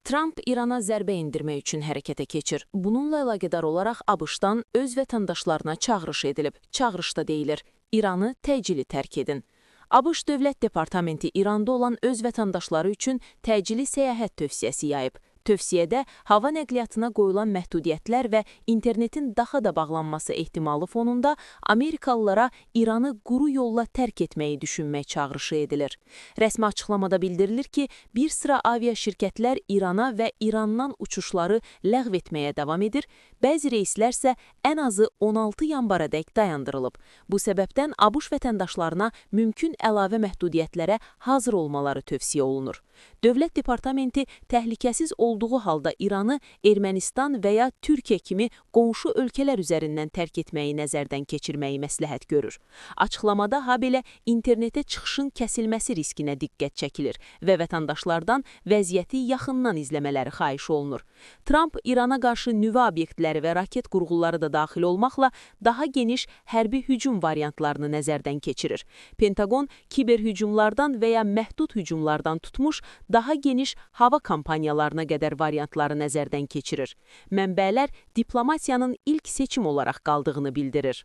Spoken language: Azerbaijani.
Tramp İrana zərbə endirmək üçün hərəkətə keçir. Bununla əlaqədar olaraq ABŞ-dan öz vətəndaşlarına çağırış edilib. Çağırışda deyilir: İranı təcili tərk edin. ABŞ Dövlət Departamenti İranda olan öz vətəndaşları üçün təcili səyahət tövsiyəsi yayıb. Tövsiyədə hava nəqliyyatına qoyulan məhdudiyyətlər və internetin daha da bağlanması ehtimalı fonunda Amerikalılara İranı quru yolla tərk etməyi düşünmək çağırışı edilir. Rəsmi açıqlamada bildirilir ki, bir sıra avia şirkətlər İrana və İrandan uçuşları ləğv etməyə davam edir, bəzi reyslər isə ən azı 16 yanvaradək dayandırılıb. Bu səbəbdən ABŞ vətəndaşlarına mümkün əlavə məhdudiyyətlərə hazır olmaları tövsiyə olunur. Dövlət Departamenti təhlükəsiz olduğu halda İranı Ermənistan və ya Türkiyə kimi qonşu ölkələr üzərindən tərk etməyi nəzərdən keçirməyi məsləhət görür. Açıqlamada habelə internetə çıxışın kəsilməsi riskinə diqqət çəkilir və vətəndaşlardan vəziyyəti yaxından izləmələri xahiş olunur. Tramp İrana qarşı nüvə obyektləri və raket qurğuları da daxil olmaqla daha geniş hərbi hücum variantlarını nəzərdən keçirir. Pentaqon kiber hücumlardan və ya məhdud hücumlardan tutmuş daha geniş hava kampaniyalarına qədər variantları nəzərdən keçirir. Mənbələr diplomatiyanın ilk seçim olaraq qaldığını bildirir.